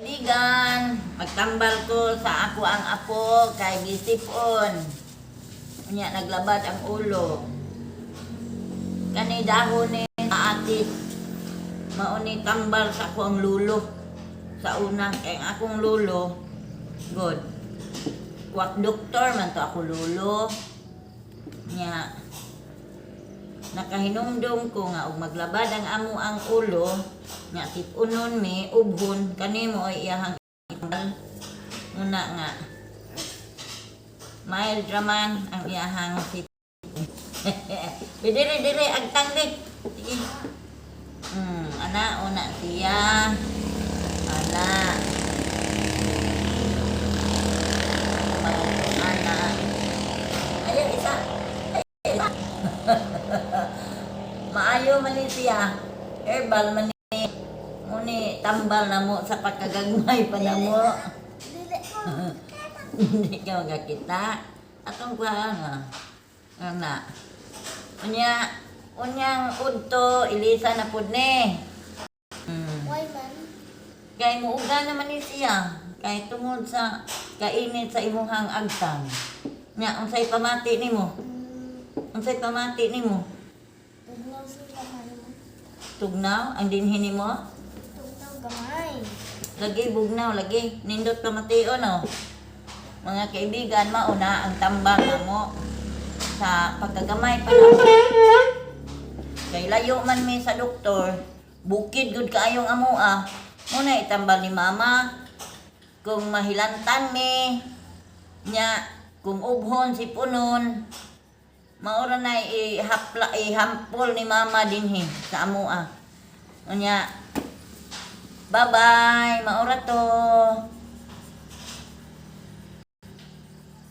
Kaibigan, magtambal ko sa ako ang apo kay gisipon. Unya naglabad ang ulo. Kani dahon ni atis. Mao ni tambal sa ako ang lulo. Sa una kay ang akong lulo good. Quack doktor man to ako lulo. Nya nakahinumdum ko nga og maglabad ang amo ang ulo nya tipunon mi, ubhon, kanimo ay iyahang itambal. Una nga mild raman ang iyahang sipon. Diri, diri, agtang di. Sige. Ana, una siya. Ana. Ana. Ayaw isa. Ayaw isa. Maayo man ni siya. Herbal man ni. Muni tambal na mo sa pagkagagmay pa na mo. Dili ko. Hindi ka magkakita. Atong kuha nga. Ana. Unya, unyang udto, ilisa na pud ni. Why man? Kay muuga naman ni siya. Kay tungod sa kainit sa imuhang agtang. Nya, unsay pamati nimo? Unsay pamati nimo? Tugnaw sa gamay mo. Tugnaw ang dinhi nimo? Tugnaw gamay. Lagi bugnaw, lagi nindot pamation, no. Mga kaibigan, mauna ang tambal namo sa pagkagamay pa na. Kay layo man mi sa doktor, bukid gud kaayong amoa. Muna itambal ni mama. Kung mahilantan mi, nya kung ubhon si punon, maura na ihapla, ihampol ni mama dinhi sa amoa. Unya, bye-bye, maura.